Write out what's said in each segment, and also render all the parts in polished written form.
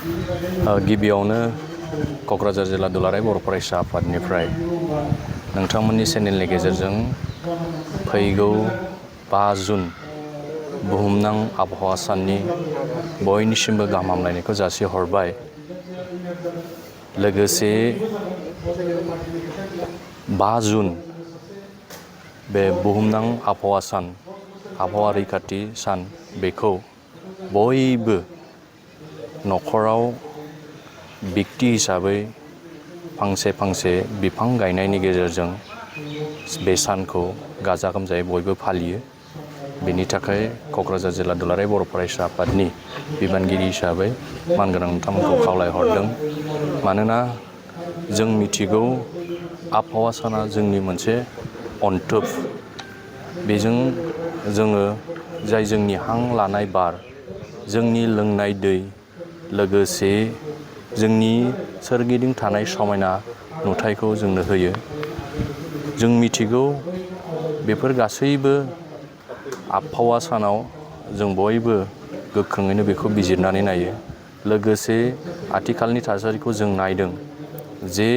गिबियावनो क'क्राझार जिल्ला दुलाराय बर' फरायसा आफादनिफ्राय नोंथांमोननि चेनेलनि गेजेरजों फैगौ 5 जुन बुहुमनां आबहावा साननि बयनिसिमबो गाहाम हामलायनायखौ जासिहरबाय। लोगोसे 5 जुन बे बुहुमनां आबहावा सान, आबहावा रैखाथि सान, बेखौ बयबो न'खराव बिक्ति हिसाबै फांसे फांसे बिफां गायनायनि गेजेरजों बे सानखौ गाजा गोमजायै बयबो फालियो। बेनि थाखाय क'क्राझार जिल्ला दुलाराय बर' फरायसा आफादनि बिबानगिरि हिसाबै मानगोनां नोंथांमोनखौ खावलायहरदों। मानोना जों मिथिगौ आबहावा साना जोंनि मोनसे अनथोब। बेजों जोङो जाय जोंनि हां लानाय बार, जोंनि लोंनाय दै, लोगोसे जोंनि सोरगिदिं थानाय समायना नुथायखौ जोंनो होयो। जों मिथिगौ बेफोर गासैबो आबहावा सानाव जों बयबो गोख्रोङैनो बेखौ बिजिरनानै नायो। लोगोसे आथिखालनि थासारिखौ जों नायदों जे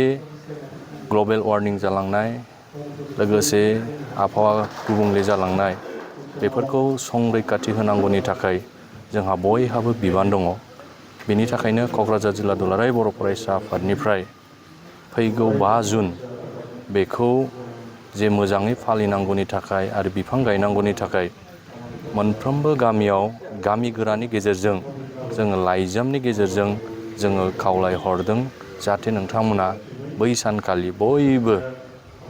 ग्लबेल वार्मिं जालांनाय, लोगोसे आबहावा गुबुंले जालांनाय, बेफोरखौ संरैखाथि होनांगौनि थाखाय जोंहा बयहाबो बिबान दङ। बेनि थाखायनो क'क्राझार जिल्ला दुलाराय बर' फरायसा आफादनिफ्राय फैगौ 5 जुन बेखौ जे मोजाङै फालिनांगौनि थाखाय आरो बिफां गायनांगौनि थाखाय मोनफ्रोमबो गामियाव गामि गोरानि गेजेरजों जोङो लाइजामनि गेजेरजों जोङो खावलायहरदों जाहाथे नोंथांमोना बै सानखालि बयबो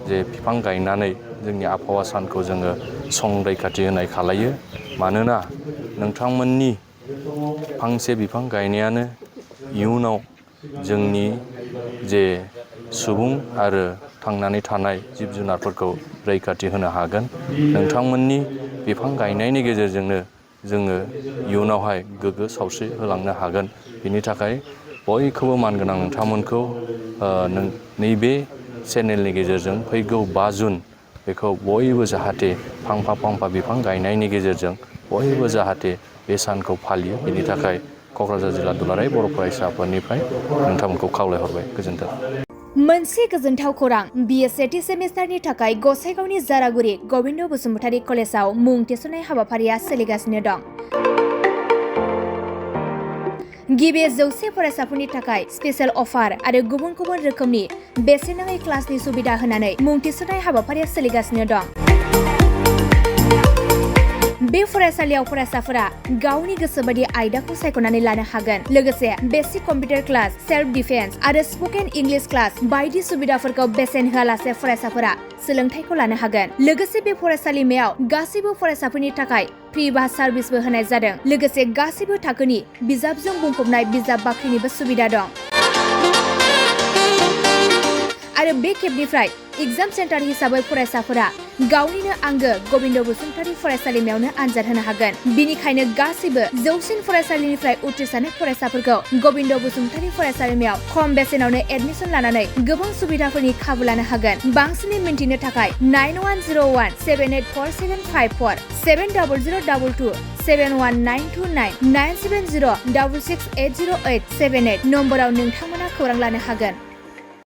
जे बिफां गायनानै जोंनि आबहावा सानखौ जोङो संरैखाथि होनाय खालायो। मानोना नोंथांमोननि फांसे बिफां गायनायानो इयुनाव जोंनि जे सुबुं आरो थांनानै थानाय जिब जुनारफोरखौ रैखाथि होनो हागोन। नोंथांमोननि बिफां गायनायनि गेजेरजोंनो जोङो इयुनावहाय गोग्गो सावस्रि होलांनो हागोन। बिनि थाखाय बयखौबो मानगोनां नोंथांमोनखौ नैबे चेनेलनि गेजेरजों फैगौ 5 जुन बेखौ बयबो जाहाथे फांफा बिफां गायनायनि गेजेरजों बयबो जाहाथे बे सानखौ फालियो। बेनि थाखाय क'क्राझार जिल्ला दुलाराय बर' फरायसा आफादनिफ्राय नोंथांमोनखौ खावलायहरबाय। गोजोन्थों। मोनसे गोजोनथाव खौरां, बिए सेथि सेमिस्टारनि थाखाय गसाइगावनि जारागुरि गबिन्द बसुमतारी कलेजाव मुं थिसननाय हाबाफारिया सोलिगासिनो दं। गिबि 100 फरायसाफोरनि थाखाय स्पेशेल अफार आरो गुबुन गुबुन रोखोमनि बेसेन नाङै क्लासनि सुबिदा होनानै मुं थिसननाय हाबाफारिया सोलिगासिनो दं। बे फरायसालियाव फरायसाफोरा गावनि गोसोबायदि आयदाखौ सायख'नानै लानो हागोन। लोगोसे basic computer class, self defence आरो स्पकेन इंलिश क्लास बायदि सुबिदाफोरखौ बेसेन होआलासे फरायसाफोरा सोलोंथाइखौ लानो हागोन। लोगोसे बे फरायसालिमायाव गासैबो फरायसाफोरनि थाखाय फ्रि बास सार्भिसबो होनाय जादों। लोगोसे गासैबो थाखोनि बिजाबजों बुंफबनाय बिजाब बाख्रिनिबो सुबिदा दं। आरो बे खेबनिफ्राय एग्जाम सेन्टार हिसाबै फरायसाफोरा गावनिनो आंगो गबिन्द बसुमतारी फरायसालिमायावनो आनजाद होनो हागोन। बिनिखायनो गासैबो जौसिन फरायसालिनिफ्राय उथ्रिसारनाय फरायसाफोरखौ गबिन्द बसुमतारी फरायसालिमायाव खम बेसेनावनो एडमिसन लानानै गोबां सुबिदाफोरनि खाबु लानो हागोन। बांसिनै मिन्थिनो थाखाय 9101784754 70022 71929 97066680878 नम्बराव नोंथांमोना खौरां लानो हागोन।